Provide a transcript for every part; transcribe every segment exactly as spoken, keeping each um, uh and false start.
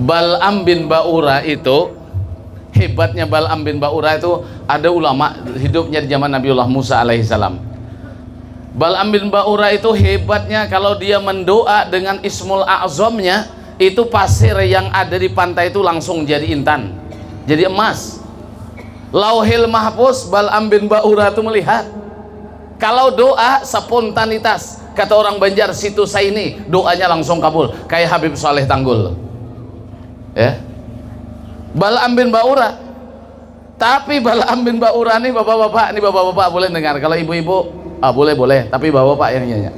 Bal'am bin Ba'ura itu, hebatnya Bal'am bin Ba'ura itu, ada ulama hidupnya di zaman Nabiullah Musa alaihissalam. Bal'am bin Ba'ura itu hebatnya, kalau dia mendoa dengan ismul a'zamnya, itu pasir yang ada di pantai itu langsung jadi intan, jadi emas. Lauhil Mahfuz, Bal'am bin Ba'ura itu melihat. Kalau doa spontanitas, kata orang Banjar, situ saini, doanya langsung kabul. Kayak Habib Saleh Tanggul. Ya. Bal'am bin Ba'ura. Tapi Bal'am bin Ba'ura nih, bapak-bapak, nih bapak-bapak boleh dengar. Kalau ibu-ibu, ah, boleh, boleh. Tapi bapak-bapak yang nyanyi.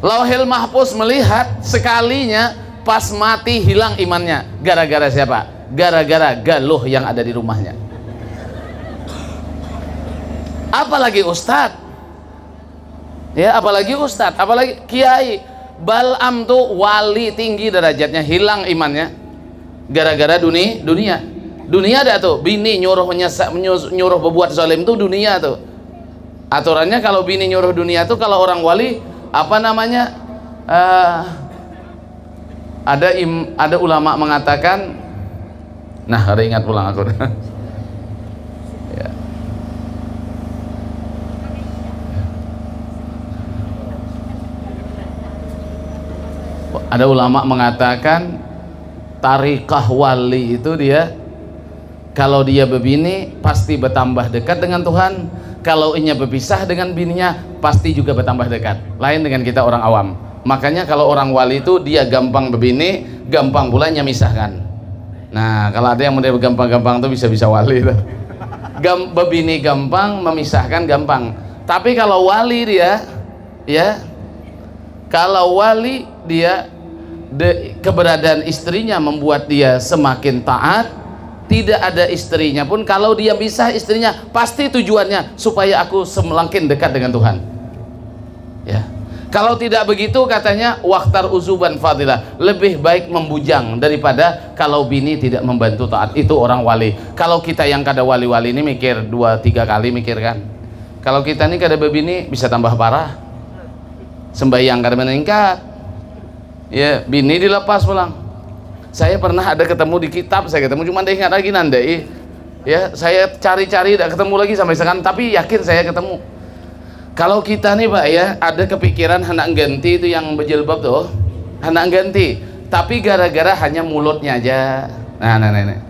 Lauhil Mahfuz melihat sekalinya, pas mati hilang imannya. Gara-gara siapa? Gara-gara galuh yang ada di rumahnya. Apalagi ustad, ya, apalagi ustad, apalagi kiai. Bal'am tuh wali tinggi derajatnya, hilang imannya gara-gara duni dunia. Dunia ada tuh, bini nyuruhnya sa- nyus- nyuruh berbuat zalim tuh dunia tuh. Aturannya kalau bini nyuruh dunia tuh, kalau orang wali, apa namanya, eh, ada im, ada ulama mengatakan, nah, ada ingat pulang aku. Ya. Ada ulama mengatakan, tarikah wali itu dia, kalau dia bebini, pasti bertambah dekat dengan Tuhan. Kalau inya berpisah dengan bininya, pasti juga bertambah dekat. Lain dengan kita orang awam. Makanya kalau orang wali itu, dia gampang bebini, gampang pula inya misahkan. Nah, kalau ada yang model gampang-gampang tuh bisa-bisa wali tuh. Gam, bebini gampang, memisahkan gampang. Tapi kalau wali dia, ya, kalau wali dia, de, keberadaan istrinya membuat dia semakin taat. Tidak ada istrinya pun, kalau dia misah istrinya, pasti tujuannya supaya aku semakin dekat dengan Tuhan. Ya. Kalau tidak begitu, katanya, waktar uzuban fadilah, lebih baik membujang daripada kalau bini tidak membantu taat. Itu orang wali. Kalau kita yang kada wali-wali ini mikir dua tiga kali, mikir kan. Kalau kita ini kada bebini, bisa tambah parah. Sembahyang kada meningkat. Ya, bini dilepas pulang. Saya pernah ada ketemu di kitab, saya ketemu, cuma tidak ingat lagi nanda. Ya, saya cari-cari, tidak ketemu lagi sampai sekarang, tapi yakin saya ketemu. Kalau kita nih, Pak, ya, ada kepikiran hendak ganti itu yang berjilbab tuh, hendak ganti, tapi gara-gara hanya mulutnya aja. Nah, nah, nah, nah.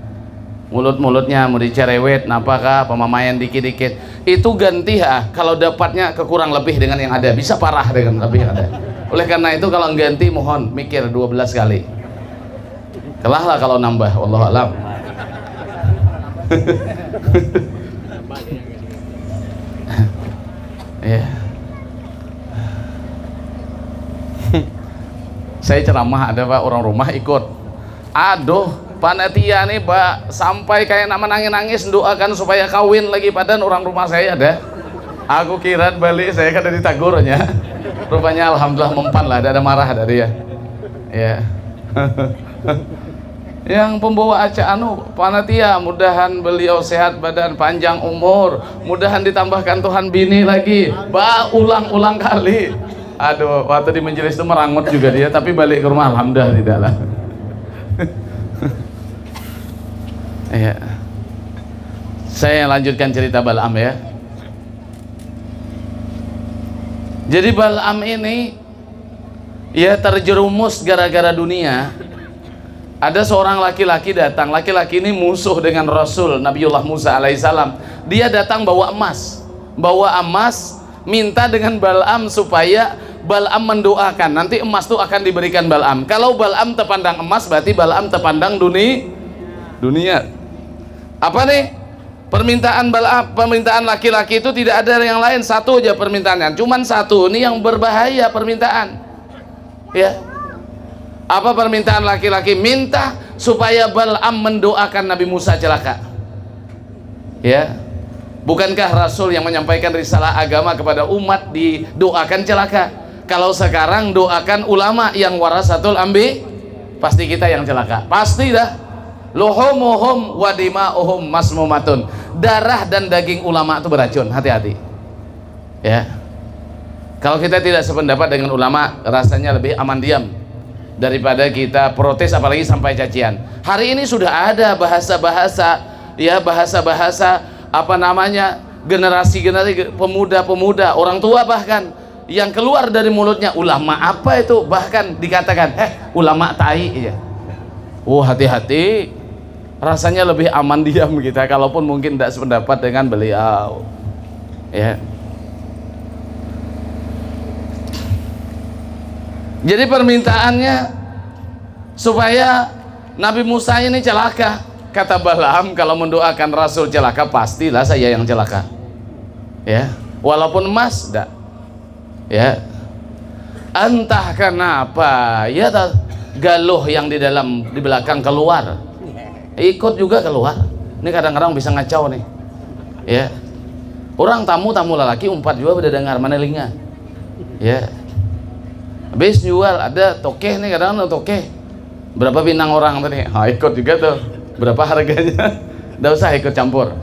Mulut-mulutnya mau dicerewet, napa kah, pemamaian dikit-dikit. Itu ganti, ha, kalau dapatnya kekurang lebih dengan yang ada, bisa parah dengan lebih yang ada. Oleh karena itu, kalau ganti, mohon mikir dua belas kali. Kelah lah kalau nambah, wallahu alam. Ya. Saya ceramah ada, Pak, orang rumah ikut. Aduh, panitia nih, Pak, sampai kayak nak menangis-nangis, doakan supaya kawin lagi, padan orang rumah saya ada. Aku kira balik saya kada ditagurnya. Rupanya alhamdulillah mempan lah, ada, ada marah dari ya. Ya. Yang pembawa acara anu, panitia, mudahan beliau sehat badan, panjang umur, mudahan ditambahkan Tuhan bini lagi. Ba, ulang-ulang kali. Aduh, waktu di majelis itu merangut juga dia, tapi balik ke rumah alhamdulillah tidak lah. Iya. Saya lanjutkan cerita Balaam ya. Jadi Balaam ini ya terjerumus gara-gara dunia. Ada seorang laki-laki datang. Laki-laki ini musuh dengan Rasul Nabiullah Musa alaihissalam. Dia datang bawa emas, bawa emas, minta dengan Balaam supaya Balaam mendoakan. Nanti emas itu akan diberikan Balaam. Kalau Balaam terpandang emas, berarti Balaam terpandang duni, dunia. Apa nih? Permintaan Balaam, permintaan laki-laki itu tidak ada yang lain, satu aja permintaannya. Cuman satu ini yang berbahaya permintaan. Ya. Apa permintaan laki-laki? Minta supaya Balaam mendoakan Nabi Musa celaka. Ya. Bukankah Rasul yang menyampaikan risalah agama kepada umat didoakan celaka? Kalau sekarang doakan ulama yang warasatul ambi, pasti kita yang celaka. Pasti dah. Luhumuhum wa dima'uhum masmumatun. Darah dan daging ulama itu beracun. Hati-hati. Ya. Kalau kita tidak sependapat dengan ulama, rasanya lebih aman diam. daripada kita protes, apalagi sampai cacian. Hari ini sudah ada bahasa-bahasa, ya, bahasa-bahasa, apa namanya, generasi-generasi, pemuda-pemuda, orang tua bahkan, yang keluar dari mulutnya, "Ulama apa itu?" Bahkan dikatakan, "Eh, ulama tai," ya. Oh, hati-hati. Rasanya lebih aman diam kita, kalaupun mungkin tidak sependapat dengan beliau. Ya. Jadi permintaannya supaya Nabi Musa ini celaka. Kata Balaam, "Kalau mendoakan Rasul celaka, pastilah saya yang celaka." Ya, walaupun emas, dak. Ya. Entah kenapa, ya ta, galuh yang di dalam, di belakang keluar. Ikut juga keluar. Ini kadang-kadang bisa ngacau nih. Ya. Orang tamu, tamu lelaki umpat juga pada dengar, mana linga. Ya. Habis jual, ada tokeh nih, kadang ada tokeh. Berapa pinang orang tadi? Ha, ikut juga tuh. Berapa harganya? Ndak usah ikut campur.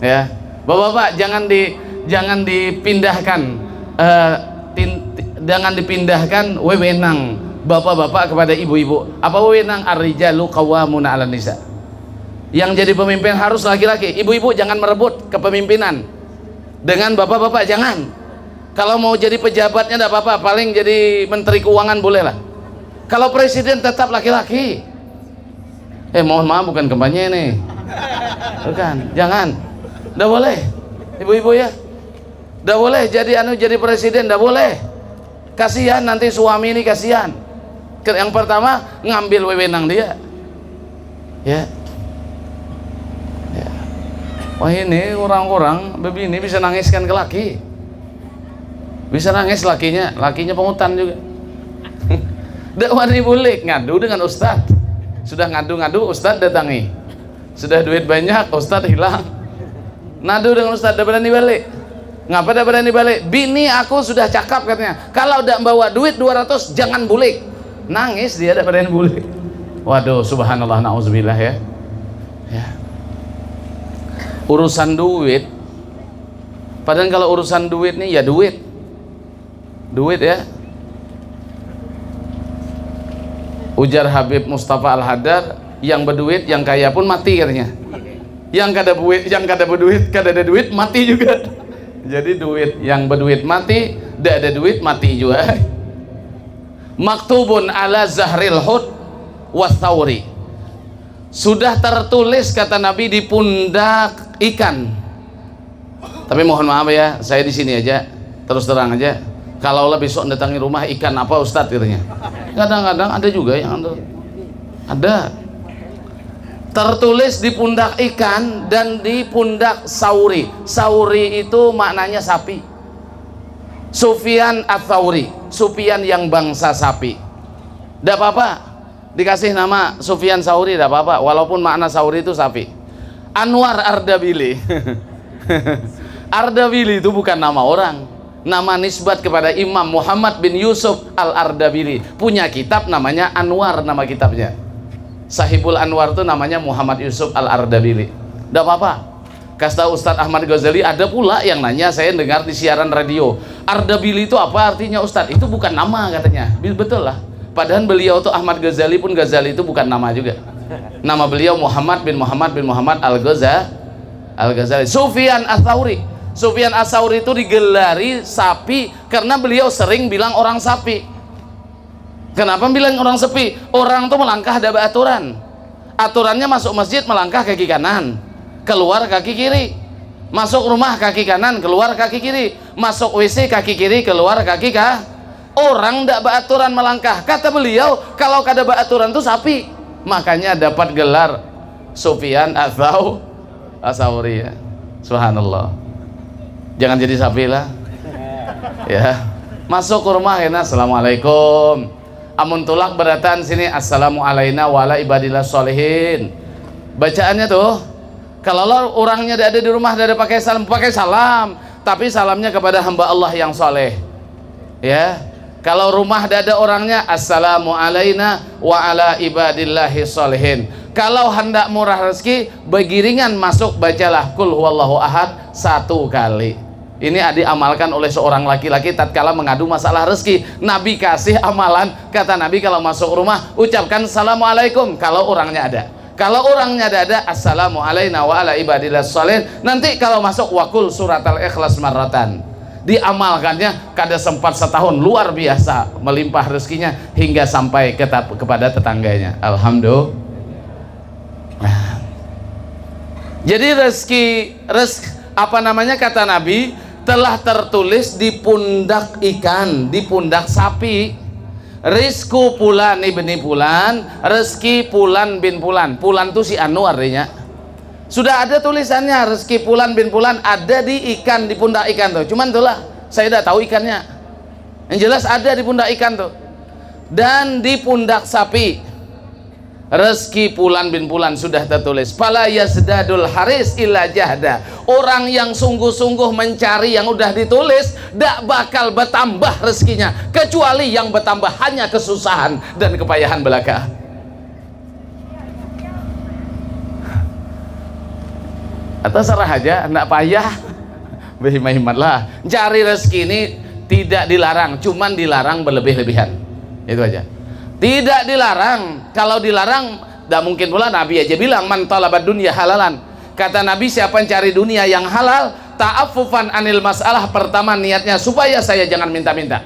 Ya. Bapak-bapak, jangan di, jangan dipindahkan, eh, tin-, jangan dipindahkan wewenang bapak-bapak kepada ibu-ibu. Apa wewenang? "Ar-rijalu qawwamuna 'alan nisa." Yang jadi pemimpin harus laki-laki. Ibu-ibu jangan merebut kepemimpinan dengan bapak-bapak, jangan. Kalau mau jadi pejabatnya ndak apa-apa, paling jadi menteri keuangan bolehlah. Kalau presiden tetap laki-laki. Eh, mohon maaf, bukan kampanye nih. Bukan, jangan. Ndak boleh, ibu-ibu ya. Ndak boleh jadi anu, jadi presiden, ndak boleh. Kasihan nanti suami ini, kasihan. Ke-, yang pertama ngambil wewenang dia. Ya. Ya. Wah, ini orang-orang bebini bisa nangiskan ke laki. Bisa nangis lakinya, lakinya pengutan juga. Dak wani bulik, ngadu dengan ustad. Sudah ngadu-ngadu, ustad datangi. Sudah duit banyak, ustad hilang. Ngadu dengan ustad, dak berani balik. Ngapa dak berani balik? "Bini aku sudah cakap," katanya, "kalau dak bawa duit dua ratus, jangan bulik." Nangis dia, dak berani bulik. Waduh, subhanallah, nauzubillah ya. Ya. Urusan duit, padahal kalau urusan duit nih, ya duit. Duit ya. Ujar Habib Mustafa Al-Haddad, "Yang berduit, yang kaya pun mati," katanya. Yang kada buit, yang kada berduit, kada ada duit, mati juga. Jadi duit, yang berduit mati, tidak ada duit, mati juga. "Maktubun ala zahril hut wasauri." Sudah tertulis, kata Nabi, di pundak ikan. Tapi mohon maaf ya, saya di sini aja, terus terang aja. Kalau lah besok datangi rumah, "Ikan apa, Ustadz?" katanya. Kadang-kadang ada juga yang ada. Ada. Tertulis di pundak ikan dan di pundak sauri. Sauri itu maknanya sapi. Sufyan Ats-Tsauri, Sufyan yang bangsa sapi. Tidak apa-apa. Dikasih nama Sufyan Sauri, tidak apa-apa. Walaupun makna sauri itu sapi. Anwar Ardabili. Ardabili itu bukan nama orang. Nama nisbat kepada Imam Muhammad bin Yusuf Al-Ardabili. Punya kitab namanya Anwar, nama kitabnya. Sahibul Anwar itu namanya Muhammad Yusuf Al-Ardabili. Tidak apa-apa. Kasta Ustadz Ahmad Ghazali, ada pula yang nanya, saya dengar di siaran radio, "Ardabili itu apa artinya, Ustadz?" "Itu bukan nama," katanya. Bi-, betul lah. Padahal beliau tuh, Ahmad Ghazali pun, Ghazali itu bukan nama juga. Nama beliau Muhammad bin Muhammad bin Muhammad Al-Ghaza-, Al-Ghazali. Sufyan Ats-Tsauri. Sufyan Ats-Tsauri itu digelari sapi karena beliau sering bilang orang sapi. Kenapa bilang orang sepi? Orang tuh melangkah ada aturan. Aturannya masuk masjid melangkah kaki kanan, keluar kaki kiri. Masuk rumah kaki kanan, keluar kaki kiri. Masuk W C kaki kiri, keluar kaki ka-, orang ndak beraturan melangkah. Kata beliau, kalau kada beraturan tuh sapi. Makanya dapat gelar Sufyan Ats-Tsau-, Ats-Tsauri ya. Subhanallah. Jangan jadi sapi lah. Ya. Masuk ke rumah kena, "Assalamualaikum." Amun tulak berataan sini, "Assalamu alaina wa ala ibadillah sholihin." Bacaannya tuh, kalau lo orangnya ada di rumah, ada pakai salam, pakai salam, tapi salamnya kepada hamba Allah yang soleh. Ya. Kalau rumah ada orangnya, "Assalamu alaina wa ala ibadillahi sholihin." Kalau hendak murah rezeki, begiringan masuk, bacalah Qul huwallahu ahad satu kali. Ini diamalkan oleh seorang laki-laki tatkala mengadu masalah rezeki. Nabi kasih amalan, kata Nabi, kalau masuk rumah, ucapkan assalamualaikum kalau orangnya ada. Kalau orangnya ada, ada, assalamu alaina wa ala ibadillah shalih. Nanti kalau masuk, wakul surat al-ikhlas marratan. Diamalkannya kada sempat setahun, luar biasa melimpah rezekinya hingga sampai ke, kepada tetangganya. Alhamdulillah. Nah. Jadi rezeki, rezeki apa namanya, kata Nabi, telah tertulis di pundak ikan, di pundak sapi. Rizku pulan ibni pulan, rezeki pulan bin pulan. Pulan tu si anu artinya. Sudah ada tulisannya, rezeki pulan bin pulan ada di ikan, di pundak ikan tuh. Cuman itulah, saya tidak tahu ikannya. Yang jelas ada di pundak ikan tuh. Dan di pundak sapi. Rezeki pulan bin pulan sudah tertulis. Pala yazdadul haris illa jahda. Orang yang sungguh-sungguh mencari yang udah ditulis, dak bakal bertambah rezekinya, kecuali yang bertambah hanya kesusahan dan kepayahan belaka. Atau serah aja, ndak payah. Berhemat-hematlah. Cari rezeki ini tidak dilarang, cuman dilarang berlebih-lebihan. Itu aja. Tidak dilarang. Kalau dilarang, tidak mungkin pula Nabi aja bilang, "Man talabad dunya halalan." Kata Nabi, siapa yang cari dunia yang halal, ta'affufan anil masalah, pertama niatnya supaya saya jangan minta-minta.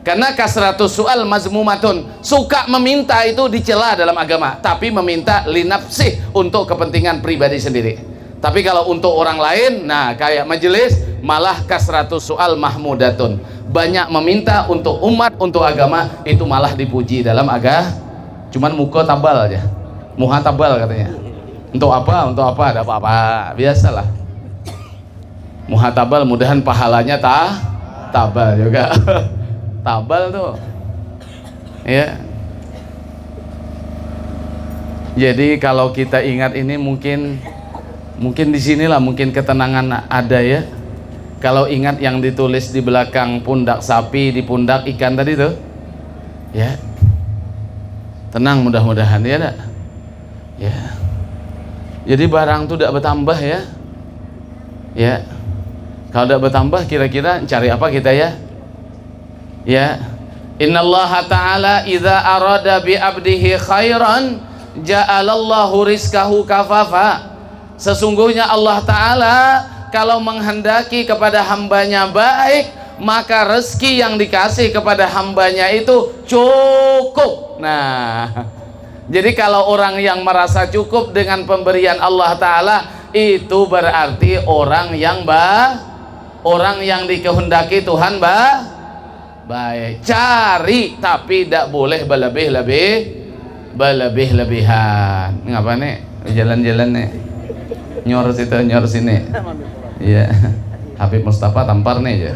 Karena kasratus su'al mazmumatun, suka meminta itu dicela dalam agama, tapi meminta linafsih, untuk kepentingan pribadi sendiri. Tapi kalau untuk orang lain, nah, kayak majelis, malah kasratus su'al mahmudatun. Banyak meminta untuk umat, untuk agama, itu malah dipuji dalam aga-, cuman muka tabal aja. Muha tabal katanya. Untuk apa? Untuk apa? Ada apa-apa. Biasalah. Muha tabal, mudahan pahalanya ta-, tabal juga. Tabal tuh. Ya. Jadi kalau kita ingat ini, mungkin, mungkin di sinilah mungkin ketenangan ada, ya. Kalau ingat yang ditulis di belakang pundak sapi, di pundak ikan tadi tuh. Ya. Tenang, mudah-mudahan, ya ndak? Ya. Jadi barang tuh tidak bertambah, ya. Ya. Kalau tidak bertambah, kira-kira cari apa kita, ya? Ya. Innallaha ta'ala idza arada bi abdihi khairan ja'alallahu rizqahu kafafa. Sesungguhnya Allah Ta'ala kalau menghendaki kepada hambanya baik, maka rezeki yang dikasih kepada hambanya itu cukup. Nah, jadi kalau orang yang merasa cukup dengan pemberian Allah Ta'ala, itu berarti orang yang ba-, orang yang dikehendaki Tuhan ba-, baik. Cari, tapi tidak boleh berlebih-lebih, berlebih-lebihan. Ngapa nih? Jalan-jalan nih. Nyor situ, nyor sini. Iya. Habib Mustafa tampar nih ya.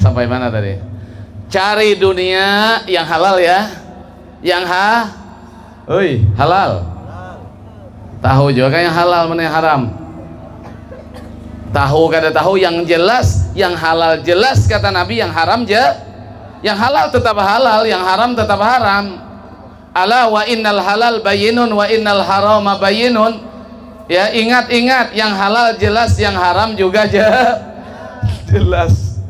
Sampai mana tadi? Cari dunia yang halal, ya. Yang ha-, oi, halal. Tahu juga kan yang halal, mana yang haram. Tahu kada tahu, yang jelas, yang halal jelas, kata Nabi, yang haram je, yang halal tetap halal, yang haram tetap haram. Ala wa innal halal bayinun wa innal harama bayinun. Ya, ingat-ingat, yang halal jelas, yang haram juga je-, jelas.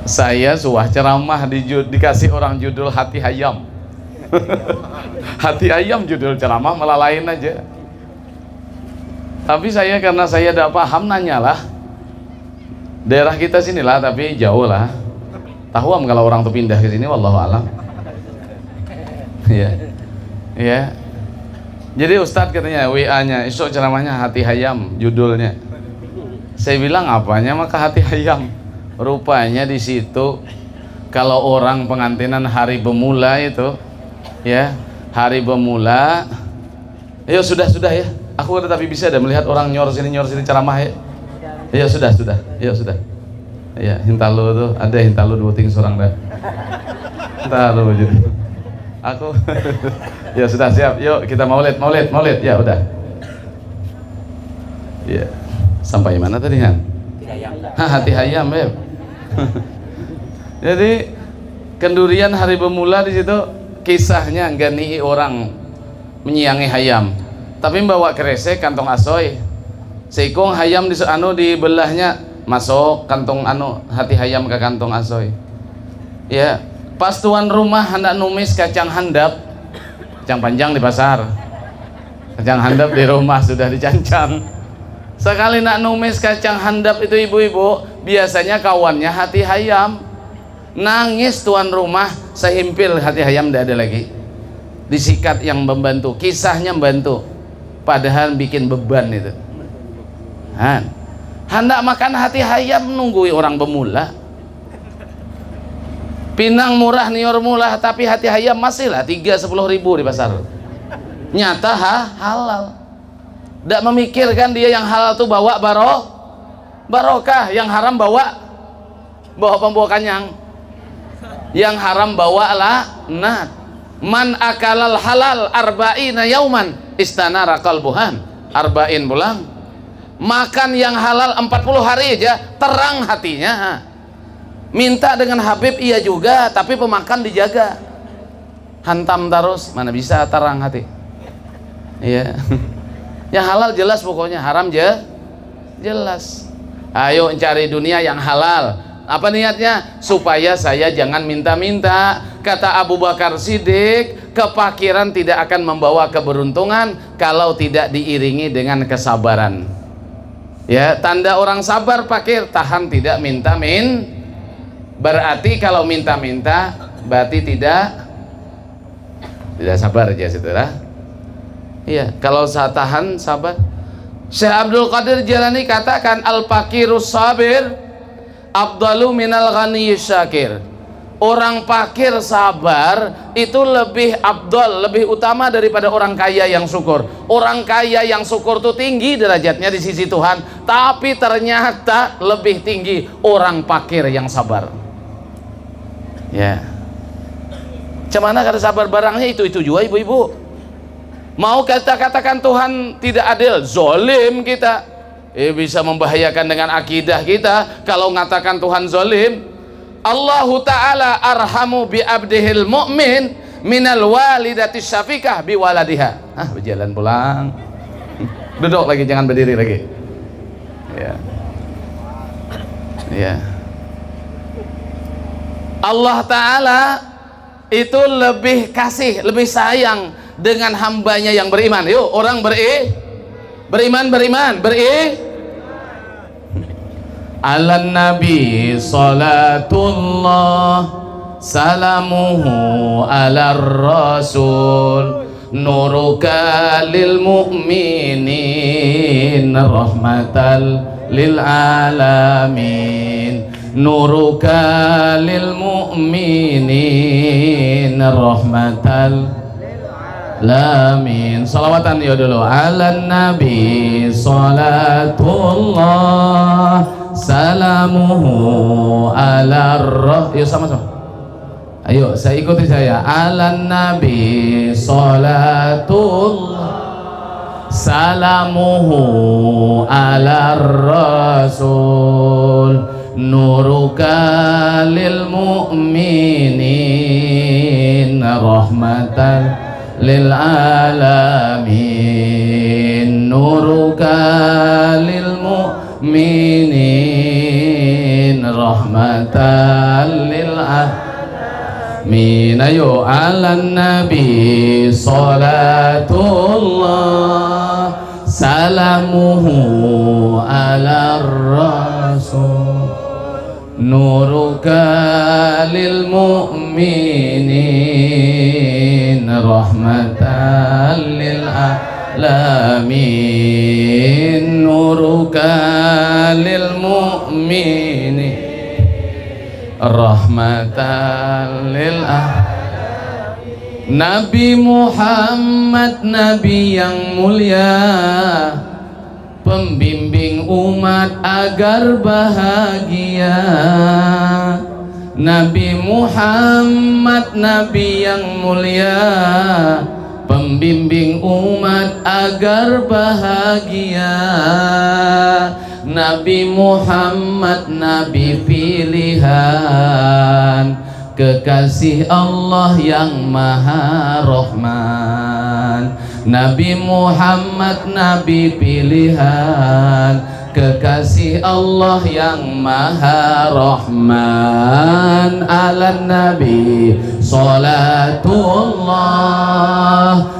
Saya suah ceramah di, dikasih orang judul hati hayam. Hati ayam judul ceramah, malah lain aja. Tapi saya, karena saya tidak paham, nanyalah. Daerah kita sinilah, tapi jauh lah. Tahu am kalau orang tuh pindah ke sini, wallahu alam. Iya. Iya. Jadi ustadz katanya, W A-nya, "Isuk ceramahnya hati hayam," judulnya. Saya bilang, "Apanya maka hati hayam?" Rupanya di situ, kalau orang pengantinan hari bermula itu, ya, hari bermula, ya sudah, sudah ya. Aku tetapi bisa ada melihat orang nyor sini, nyor sini ceramah ya. Ya sudah, sudah. Ya sudah. Ya, hintalu tuh, ada hintalu dua ting seorang dah. Hintalu gitu. Aku, ya sudah, siap. Yuk, kita maulid, maulid, maulid. Ya udah. Ya. Sampai mana tadi, Han? Hah, hati hayam, Beb. Jadi, Kendurian hari bemula di situ, kisahnya ngganii orang menyiangi hayam, tapi membawa keresek kantong asoy. Seikung hayam di anu dibelahnya, masuk kantong anu hati hayam ke kantong asoy. Ya, pas tuan rumah hendak numis kacang handap, kacang panjang di pasar, kacang handap di rumah sudah dicancang. Sekali nak numis kacang handap itu ibu-ibu, biasanya kawannya hati hayam. Nangis tuan rumah, sehimpil hati hayam tidak ada lagi. Disikat yang membantu, kisahnya membantu. Padahal bikin beban itu. Han. Hendak makan hati hayam nunggui orang bemula. Pinang murah, niur murah, tapi hati hayam masihlah tiga sepuluh ribu di pasar. Nyata ha, halal. Tidak memikirkan dia yang halal tuh bawa baro, barokah, yang haram bawa, bawa pembawa kanyang. Yang haram bawa laknat. Man akalal halal arba'ina yauman istanara qalbuhan. Arba'in pulang. Makan yang halal empat puluh hari aja terang hatinya. Minta dengan Habib iya juga, tapi pemakan dijaga. Hantam terus, mana bisa terang hati. Iya. Yang halal jelas pokoknya, haram je jelas. Ayo cari dunia yang halal. Apa niatnya? Supaya saya jangan minta-minta. Kata Abu Bakar Siddiq, kepakiran tidak akan membawa keberuntungan kalau tidak diiringi dengan kesabaran. Ya, tanda orang sabar pakir, tahan tidak minta-min. Berarti kalau minta-minta, berarti tidak tidak sabar aja saudara. Iya, kalau sa tahan sabar. Syekh Abdul Qadir Jailani katakan, al fakirus sabir afdalu minal ghaniyis syakir. Orang fakir sabar itu lebih afdal, lebih utama daripada orang kaya yang syukur. Orang kaya yang syukur tuh tinggi derajatnya di sisi Tuhan, tapi ternyata lebih tinggi orang fakir yang sabar. Ya. Cemana kada sabar barangnya itu-itu jua ibu-ibu. Mau kita katakan Tuhan tidak adil, zolim kita. Eh, bisa membahayakan dengan akidah kita kalau ngatakan Tuhan zolim. Allahu ta'ala arhamu bi abdihil mu'min minal walidati syafikah bi waladiha. Ah, berjalan pulang. Duduk lagi, jangan berdiri lagi. Ya. Ya. Allah Ta'ala itu lebih kasih, lebih sayang dengan hambanya yang beriman. Yuk, orang beri, beriman, beriman, beri. Alan Nabi salatullah salamuhu alar rasul nuruka lil mu'minin rahmatal lil alamin nuruka lil mu'minin rahmatal alamin. Salawatan ya dulu. Alan Nabi salatullah salamuhu alar ra-, ya sama-sama. Ayo, saya ikuti saya. Alan Nabi salatullah salamuhu alar rasul nuruka lil mu'minin rahmatan lil alamin nuruka lil mu'minin rahmatan lil alamin. Ayo, alan Nabi salatullah salamuhu alar rasul nuruka lil mu'minin rahmatan lil alamin nuruka lil mu'minin rahmatan lil alamin. Nabi Muhammad, Nabi yang mulia, pembimbing umat agar bahagia. Nabi Muhammad, Nabi yang mulia, pembimbing umat agar bahagia. Nabi Muhammad, Nabi pilihan, Kekasih Allah yang Maha Rahman, Nabi Muhammad Nabi pilihan, kekasih Allah yang Maha Rahman, ala Nabi salatullah,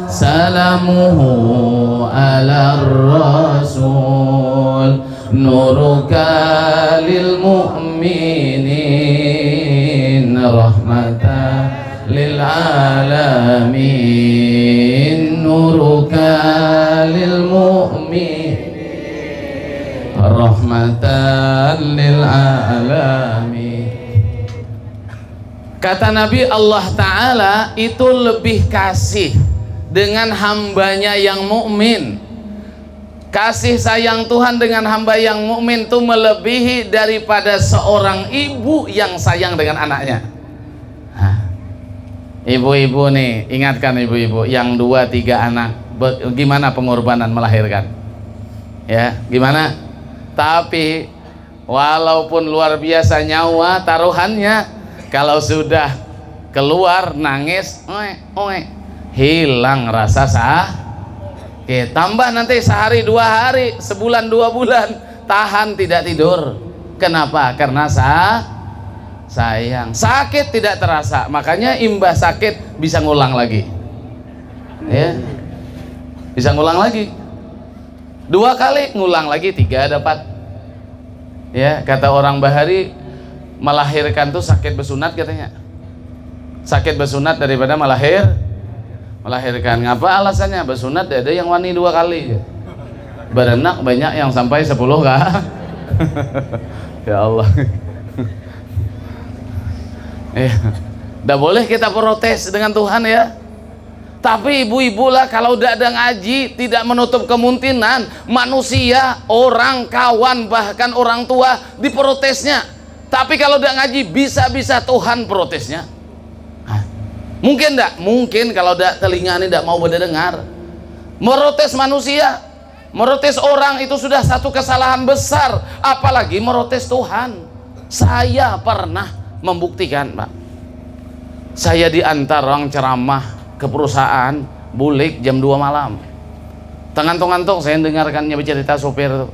salamuhu ala Rasul. Nuruka lil mu'minin rahmatan lil alamin, nuruka lil mu'minin rahmatan lil alamin. Kata Nabi, Allah Ta'ala itu lebih kasih dengan hambanya yang mukmin. Kasih sayang Tuhan dengan hamba yang mukmin itu melebihi daripada seorang ibu yang sayang dengan anaknya. Nah, ibu-ibu nih, ingatkan ibu-ibu yang dua tiga anak, be- gimana pengorbanan melahirkan? Ya, gimana? Tapi walaupun luar biasa nyawa taruhannya, kalau sudah keluar nangis, oe, oe, hilang rasa sakit. Tambah nanti sehari dua hari, sebulan dua bulan, tahan tidak tidur. Kenapa? Karena sa sayang. Sakit tidak terasa, makanya imbah sakit bisa ngulang lagi. Ya, bisa ngulang lagi. Dua kali ngulang lagi, tiga dapat. Ya, kata orang bahari, melahirkan tuh sakit besunat katanya. Sakit besunat daripada melahir melahirkan. Ngapa alasannya? Besunat ada yang wani dua kali. Beranak banyak yang sampai sepuluh kah? Ya Allah. Ya. Tidak boleh kita protes dengan Tuhan ya. Tapi ibu-ibu lah, kalau tidak ada ngaji, tidak menutup kemungkinan manusia, orang, kawan, bahkan orang tua diprotesnya. Tapi kalau tidak ngaji, bisa-bisa Tuhan protesnya. Nah, mungkin tidak? Mungkin kalau tidak, telinga ini tidak mau mendengar. Merotes manusia, merotes orang itu sudah satu kesalahan besar, apalagi merotes Tuhan. Saya pernah membuktikan, Pak. Saya diantar orang ceramah ke perusahaan, bulik jam dua malam. Tengantung-antung saya dengarkannya bercerita sopir tuh.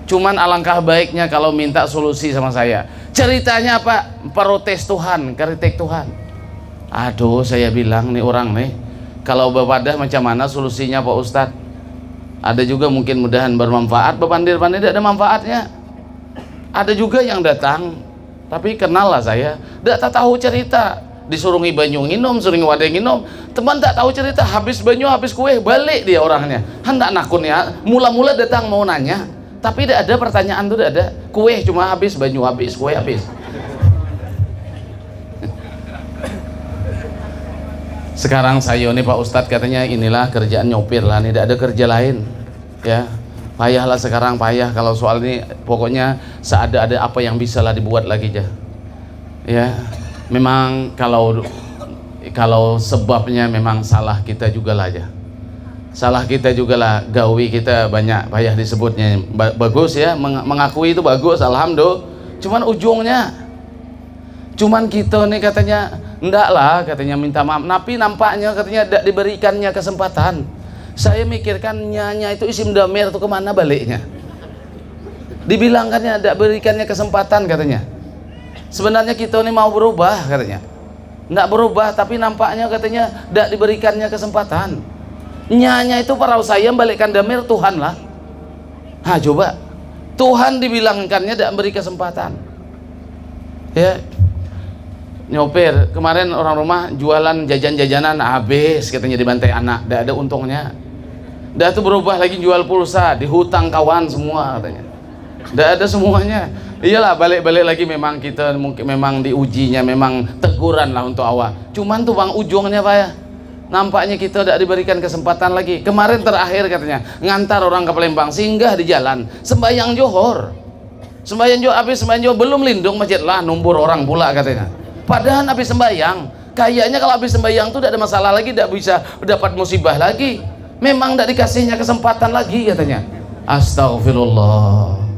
Cuman alangkah baiknya kalau minta solusi sama saya. Ceritanya apa? Protes Tuhan, kritik Tuhan. Aduh, saya bilang nih orang nih, kalau bepadah macam mana solusinya Pak Ustadz? Ada juga mungkin mudahan bermanfaat, bepandir-pandir tidak ada manfaatnya. Ada juga yang datang, tapi kenal lah saya, tidak tahu cerita. Disuruhi banyu nginum, suruhi wadai nginum, teman tak tahu cerita, habis banyu, habis kue, balik dia orangnya. Hendak nakun ya, mula-mula datang mau nanya, tapi tidak ada pertanyaan tuh, tidak ada. Kue cuma habis, banyu habis, kue habis. Sekarang saya nih Pak Ustadz katanya inilah kerjaan nyopir lah, nih tidak ada kerja lain. Ya, payahlah sekarang, payah kalau soal ini. Pokoknya seada-ada apa yang bisa lah dibuat lagi aja. Ya, memang kalau kalau sebabnya memang salah kita juga lah aja. Salah kita juga lah, gawi kita banyak payah disebutnya. Ba- bagus ya, meng- mengakui itu bagus, alhamdulillah. Cuman ujungnya, cuman kita nih katanya, ndak lah katanya minta maaf. Tapi nampaknya katanya tidak diberikannya kesempatan. Saya mikirkan nyanya itu isim damir tuh kemana baliknya? Dibilangkannya tidak berikannya kesempatan katanya. Sebenarnya kita ini mau berubah katanya. Tidak berubah, tapi nampaknya katanya tidak diberikannya kesempatan. Nyanya itu parau saya membalikkan damir Tuhan lah. Nah, coba. Tuhan dibilangkannya tidak memberi kesempatan. Ya. Nyopir, kemarin orang rumah jualan jajan-jajanan habis katanya dibantai anak, tidak ada untungnya. Dah tuh berubah lagi jual pulsa, dihutang kawan semua katanya. Tidak ada semuanya. Iyalah, balik-balik lagi memang kita mungkin memang diujinya, memang teguran lah untuk awak. Cuman tuh bang ujungnya Pak ya. Nampaknya kita tidak diberikan kesempatan lagi. Kemarin terakhir katanya ngantar orang ke Palembang, singgah di jalan, sembahyang johor. Sembahyang johor, habis sembahyang johor belum lindung masjid lah, numbur orang pula katanya. Padahal habis sembahyang, kayaknya kalau habis sembahyang tuh tidak ada masalah lagi, tidak bisa dapat musibah lagi. Memang tidak dikasihnya kesempatan lagi katanya. Astagfirullah.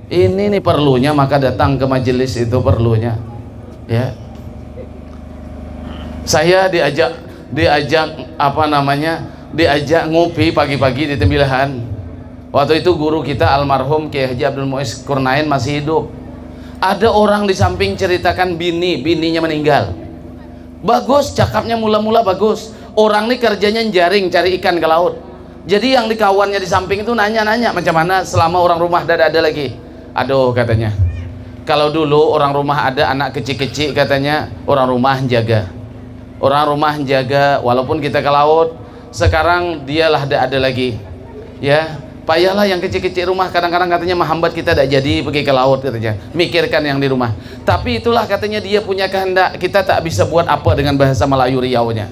Ini nih perlunya maka datang ke majelis itu perlunya. Ya. Saya diajak diajak apa namanya diajak ngopi pagi-pagi di Tembilahan. Waktu itu guru kita almarhum Kiai Haji Abdul Muiz Kurnain masih hidup. Ada orang di samping ceritakan bini, bininya meninggal. Bagus, cakapnya mula-mula bagus. Orang ni kerjanya jaring cari ikan ke laut. Jadi yang dikawannya di samping itu nanya-nanya macam mana selama orang rumah dah ada lagi. Aduh katanya, kalau dulu orang rumah ada anak kecil-kecil katanya orang rumah jaga. Orang rumah jaga walaupun kita ke laut. Sekarang dialah dah ada lagi. Ya, payahlah yang kecil-kecil rumah kadang-kadang katanya menghambat kita dah jadi pergi ke laut katanya. Mikirkan yang di rumah. Tapi itulah katanya dia punya kehendak. Kita tak bisa buat apa dengan bahasa Melayu Riau-nya.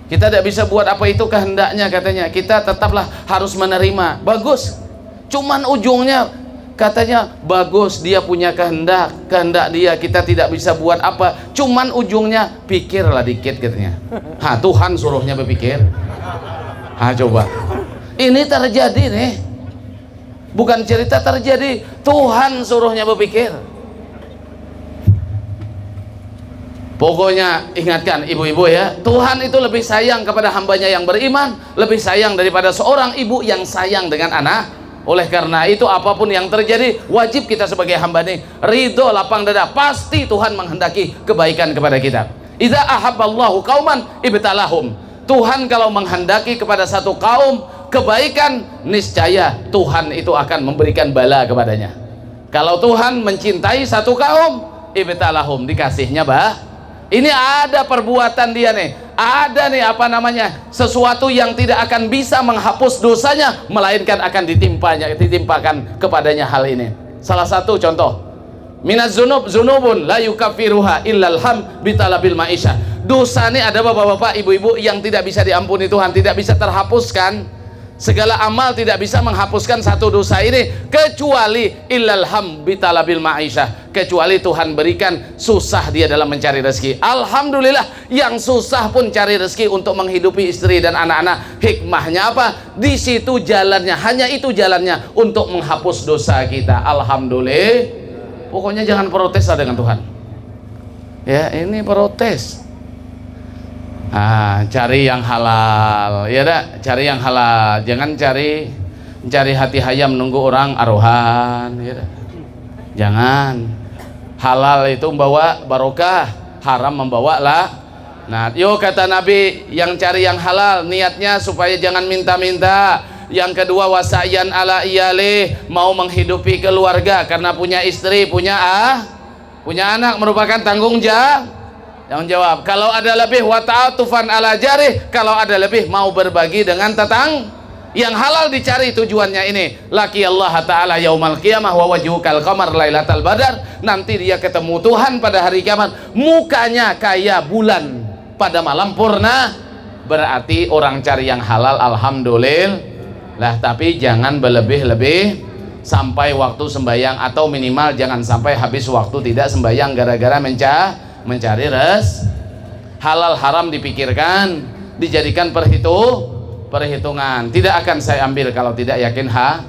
Kita tidak bisa buat apa itu kehendaknya katanya. Kita tetaplah harus menerima. Bagus. Cuman ujungnya katanya bagus dia punya kehendak, kehendak dia kita tidak bisa buat apa. Cuman ujungnya pikirlah dikit katanya. Ha, Tuhan suruhnya berpikir. Ha, coba. Ini terjadi nih. Bukan cerita terjadi, Tuhan suruhnya berpikir. Pokoknya ingatkan ibu-ibu ya, Tuhan itu lebih sayang kepada hambanya yang beriman, lebih sayang daripada seorang ibu yang sayang dengan anak. Oleh karena itu apapun yang terjadi, wajib kita sebagai hamba nih ridho lapang dada, pasti Tuhan menghendaki kebaikan kepada kita. Idza ahabballahu qauman ibtalahum. Tuhan kalau menghendaki kepada satu kaum kebaikan, niscaya Tuhan itu akan memberikan bala kepadanya. Kalau Tuhan mencintai satu kaum, ibtalahum, dikasihnya bah. Ini ada perbuatan dia nih, ada nih apa namanya, sesuatu yang tidak akan bisa menghapus dosanya, melainkan akan ditimpanya, ditimpakan kepadanya hal ini. Salah satu contoh, minaz zunub zunubun la yukaffiruha illal ham bitalabil ma'isyah. Dosa ini ada bapak-bapak, ibu-ibu yang tidak bisa diampuni Tuhan, tidak bisa terhapuskan. Segala amal tidak bisa menghapuskan satu dosa ini kecuali illal ham bitalabil ma'isyah. Kecuali Tuhan berikan susah dia dalam mencari rezeki. Alhamdulillah, yang susah pun cari rezeki untuk menghidupi istri dan anak-anak. Hikmahnya apa? Di situ jalannya, hanya itu jalannya untuk menghapus dosa kita. Alhamdulillah. Pokoknya jangan protes lah dengan Tuhan. Ya, ini protes. Ah, cari yang halal, ya dah, cari yang halal. Jangan cari cari hati hayam nunggu orang arohan, ya dah. Jangan. Halal itu membawa barokah, haram membawa lah. Nah, yo kata Nabi, yang cari yang halal, niatnya supaya jangan minta-minta. Yang kedua, wasayan ala iyalih, mau menghidupi keluarga karena punya istri, punya ah, punya anak merupakan tanggung jawab. Tanggung jawab. Kalau ada lebih, wata'atufan ala jarih, kalau ada lebih mau berbagi dengan tetang. Yang halal dicari tujuannya ini. Laki Allah Ta'ala yaumal qiyamah wa wajhukal qamar lailatal badar. Nanti dia ketemu Tuhan pada hari kiamat. Mukanya kaya bulan pada malam purna. Berarti orang cari yang halal, alhamdulillah. Lah, tapi jangan berlebih-lebih sampai waktu sembahyang atau minimal jangan sampai habis waktu tidak sembahyang gara-gara menca mencari res halal haram dipikirkan, dijadikan perhitu perhitungan. Tidak akan saya ambil kalau tidak yakin ha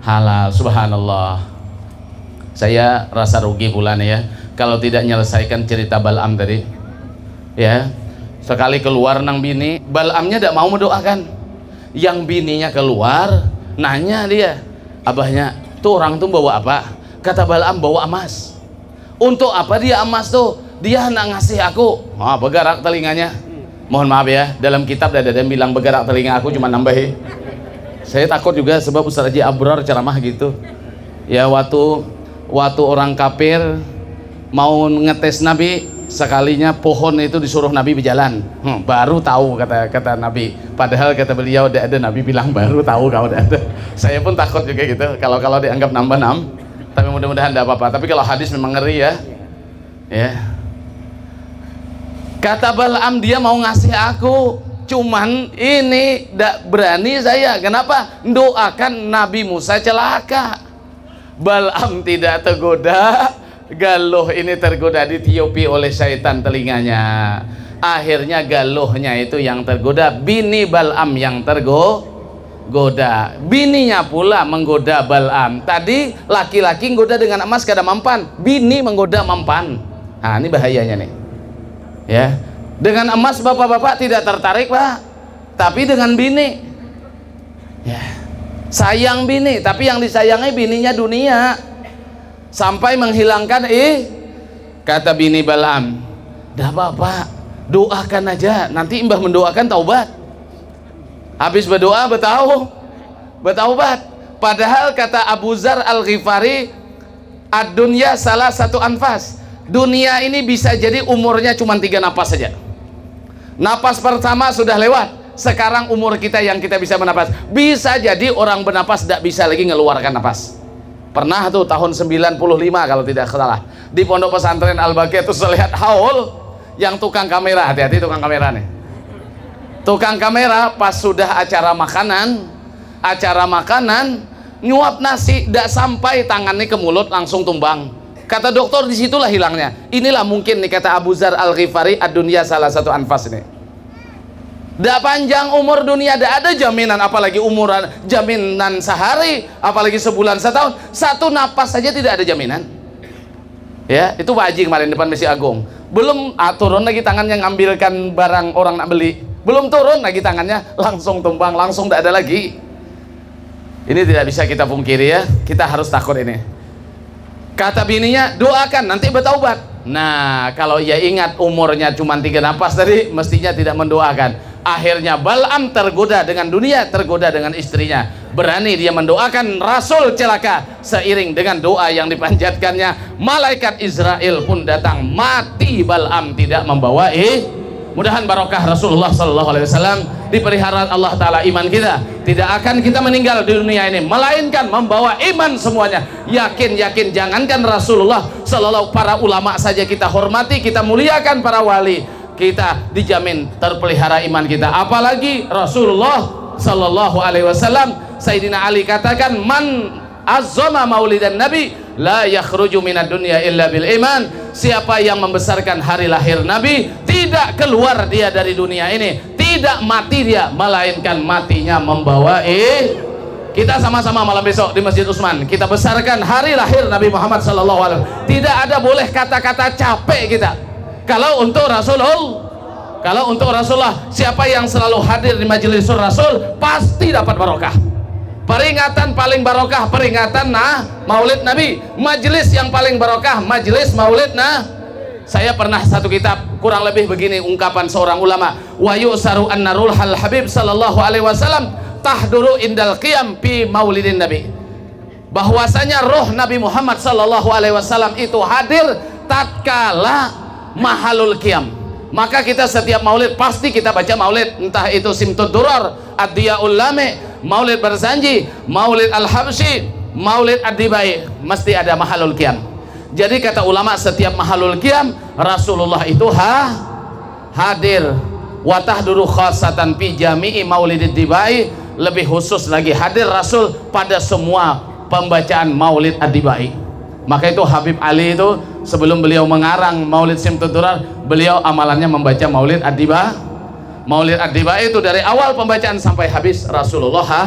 halal. Subhanallah. Saya rasa rugi pula nih ya kalau tidak menyelesaikan cerita Balam tadi. Ya. Sekali keluar nang bini, Balamnya tidak mau mendoakan. Yang bininya keluar, nanya dia, "Abahnya, tuh orang tuh bawa apa?" Kata Balam, "Bawa emas." "Untuk apa dia emas tuh?" "Dia hendak ngasih aku." Ah, begarak telinganya. Mohon maaf ya, dalam kitab ada yang bilang begarak telinga, aku cuma nambahi. Saya takut juga sebab Ustaz Haji Abrar ceramah gitu. Ya, waktu waktu orang kafir mau ngetes Nabi, sekalinya pohon itu disuruh Nabi berjalan. Hmm, baru tahu kata kata Nabi. Padahal kata beliau tidak ada Nabi bilang baru tahu, kau tidak ada. Saya pun takut juga gitu kalau kalau dianggap nambah nam. Tapi mudah-mudahan tidak apa-apa. Tapi kalau hadis memang ngeri ya. Ya. Kata Balam dia mau ngasih aku, cuman ini tidak berani saya. Kenapa? Doakan Nabi Musa celaka. Balam tidak tergoda, Galuh ini tergoda ditiupi oleh syaitan telinganya. Akhirnya Galuhnya itu yang tergoda, bini Balam yang tergo goda. Bininya pula menggoda Balam. Tadi laki-laki goda dengan emas kada mampan, bini menggoda mampan. Nah, ini bahayanya nih. Ya. Dengan emas bapak-bapak tidak tertarik, Pak, tapi dengan bini. Ya. Sayang bini, tapi yang disayangi bininya dunia. Sampai menghilangkan ih, kata bini Balaam, "Dah bapak, doakan aja, nanti imbah mendoakan taubat." Habis berdoa, betau, betaubat. Padahal kata Abu Zar Al-Ghifari, "Ad-dunya salasatu anfas." Dunia ini bisa jadi umurnya cuma tiga napas saja. Napas pertama sudah lewat, sekarang umur kita yang kita bisa bernapas. Bisa jadi orang bernapas tidak bisa lagi ngeluarkan napas. Pernah tuh tahun sembilan puluh lima kalau tidak salah, di Pondok Pesantren Al-Baqi itu saya lihat haul yang tukang kamera, hati-hati tukang kamera nih. Tukang kamera pas sudah acara makanan, acara makanan, nyuap nasi, dak sampai tangannya ke mulut, langsung tumbang. Kata dokter, "Disitulah hilangnya." Inilah mungkin nih, kata Abu Zar Al-Ghifari, "Ad-dunya salasatu anfas." Ini dak panjang umur dunia, dak ada jaminan, apalagi umuran, jaminan sehari, apalagi sebulan, setahun, satu napas saja tidak ada jaminan. Ya, itu Pak Haji kemarin depan Masjid Agung. Belum, ah, turun lagi tangannya ngambilkan barang orang nak beli. Belum turun lagi tangannya, langsung tumbang, langsung tidak ada lagi. Ini tidak bisa kita pungkiri ya, kita harus takut ini. Kata bininya, "Doakan, nanti bertaubat." Nah, kalau ia ingat umurnya cuma tiga napas tadi, mestinya tidak mendoakan. Akhirnya Balaam tergoda dengan dunia, tergoda dengan istrinya. Berani dia mendoakan Rasul celaka seiring dengan doa yang dipanjatkannya. Malaikat Israel pun datang, mati Balaam tidak membawa ih. Mudahan barokah Rasulullah sallallahu alaihi wasallam, dipelihara Allah Ta'ala iman kita. Tidak akan kita meninggal di dunia ini, melainkan membawa iman semuanya. Yakin, yakin, jangankan Rasulullah sallallahu, para ulama saja kita hormati, kita muliakan para wali. Kita dijamin terpelihara iman kita. Apalagi Rasulullah sallallahu alaihi wasallam, Sayyidina Ali katakan, "Man azzama maulidan Nabi, la yakhruju minad dunya illa bil iman." Siapa yang membesarkan hari lahir Nabi, tidak keluar dia dari dunia ini, tidak mati dia, melainkan matinya membawa ih. Kita sama-sama malam besok di Masjid Usman, kita besarkan hari lahir Nabi Muhammad sallallahu alaihi wasallam. Tidak ada boleh kata-kata capek kita. Kalau untuk Rasulullah, kalau untuk Rasulullah, siapa yang selalu hadir di majelis Rasul pasti dapat barokah. Peringatan paling barokah, peringatan nah Maulid Nabi. Majelis yang paling barokah, majelis Maulid nah. Saya pernah satu kitab, kurang lebih begini ungkapan seorang ulama, "Wa yu'saru anna ruhal Habib sallallahu alaihi wasallam tahduru indal qiyam fi maulidin Nabi." Bahwasanya roh Nabi Muhammad sallallahu alaihi wasallam itu hadir tatkala mahalul qiyam. Maka kita setiap maulid pasti kita baca maulid, entah itu Simtud Durar, Ad-Diyaul Lami, Maulid Barzanji, Maulid Al-Habsyi, Maulid Ad-Dibai, mesti ada mahalul qiyam. Jadi kata ulama, setiap mahalul qiyam Rasulullah itu ha hadir. Wa tahduru khasatan fi jami'i maulidid dibai, lebih khusus lagi hadir Rasul pada semua pembacaan Maulid Ad-Dibai. Maka itu Habib Ali itu sebelum beliau mengarang Maulid Simtud Durar, beliau amalannya membaca Maulid Ad-Diba. Maulid Ad-Dibai itu dari awal pembacaan sampai habis Rasulullah ha.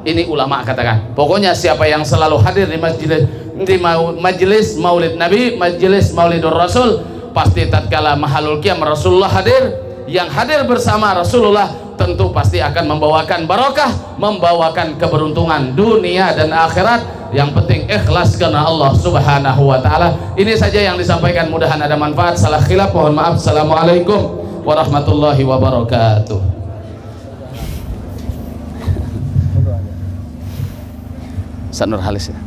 Ini ulama katakan, pokoknya siapa yang selalu hadir di majelis, di mau- majelis Maulid Nabi, majelis Maulidur Rasul, pasti tatkala mahalul qiyam Rasulullah hadir, yang hadir bersama Rasulullah tentu pasti akan membawakan barokah, membawakan keberuntungan dunia dan akhirat. Yang penting ikhlas karena Allah Subhanahu wa Ta'ala. Ini saja yang disampaikan, mudahan ada manfaat. Salah khilaf, mohon maaf. Assalamualaikum warahmatullahi wabarakatuh. Ustaz Nurhalis ya.